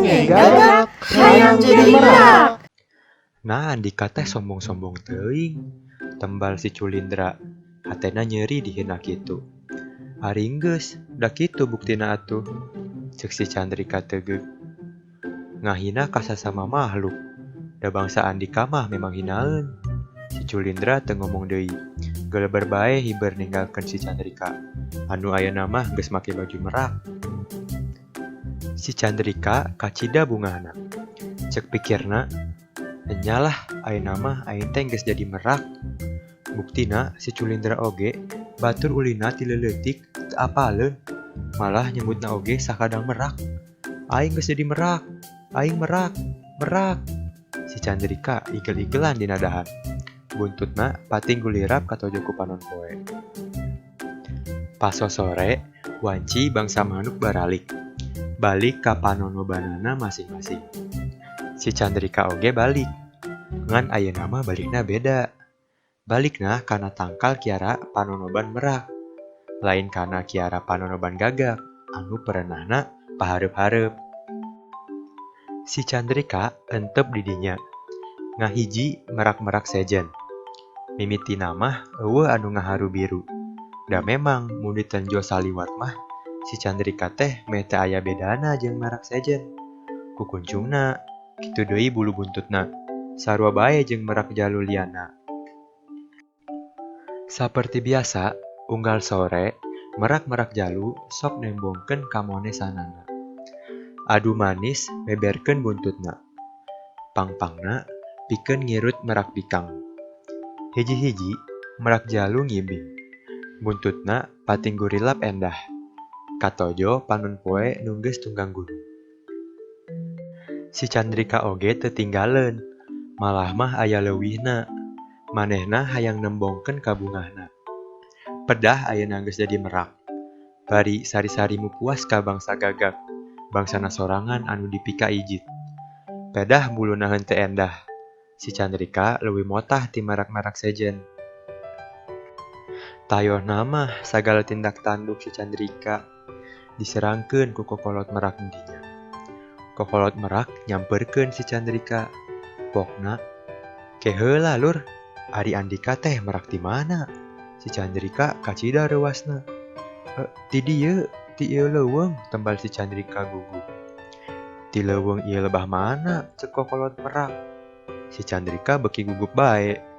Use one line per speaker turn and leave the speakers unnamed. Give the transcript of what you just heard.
Dongeng Gagak hayang jadi merak.
Nah, Andika teh sombong-sombong teuing. Tembal si Culindra. Hatena nyeri dihina kitu. Ari geus, da kitu buktina atuh. Ceuk si Chandrika tegeug. Ngahina ka sasama makhluk. Da bangsa Andika mah memang hinaeun. Si Culindra teu ngomong deui. Geleber bae hiber ninggalkeun si Chandrika. Anu ayeuna mah geus make baju merak. Si Chandrika kacida bungahna. Ceuk pikirna, enya lah ayeuna mah aing teh geus jadi merak. Buktina si Culindra oge batur ulinna ti leuleutik teu apaleun. Malah nyebutna oge sakadang merak. Aing geus jadi merak. Aing merak, merak. Si Chandrika igel-igelan dina dahan. Buntutna pating gulirap katojo ku panon poe. Pasosore, wanci bangsa manuk baralik. Balik ka panonobanana masing-masing. Si Chandrika oge balik. Ngan ayeuna mah balikna beda. Balikna kana tangkal kiara panonoban merak. Lain kana kiara panonoban gagak anu perenahna pahareup-hareup. Si Chandrika entep di dinya. Ngahiji merak-merak sejen. Mimitina mah euweuh anu ngaharu-biru. Da memang mun ditenjo saliwat mah si Chandrika teh meh teu aya bedana jeung merak sejen. Ku kuncungna, kitu deui bulu buntutna, sarua bae jeung merak jalu lianna. Saperti biasa, unggal sore, merak-merak jalu sok nembongkeun kamonesanana. Adu manis meberkeun buntutna. Pangpangna pikeun ngirut merak bikang. Hiji-hiji, merak jalu ngibing. Buntutna pating gurilap endah. Katojo panon poe nu geus tunggang gunung. Si Chandrika oge teu tinggaleun, malah mah aya leuwihna. Manehna hayang nembongkeun kabungahna. Pedah ayeuna geus jadi merak. Bari sari-sari mupuas ka bangsa gagak, bangsana sorangan anu dipikaijit. Pedah buluna henteu endah. Si Chandrika leuwih motah ti merak-merak sejen. Tayohna mah sagala tindak tanduk si Chandrika diserangkeun ku kokolot merak nu dinya. Kokolot merak nyamperkeun si Chandrika. Pokna, ke heula lur, ari Andika teh merak ti mana? Si Chandrika kacida reuasna. E, ti dieu, ti ieu leuweung, tembal si Chandrika gugup. Ti leuweung ieu lebah mana? Ceuk kokolot merak. Si Chandrika beuki gugup bae.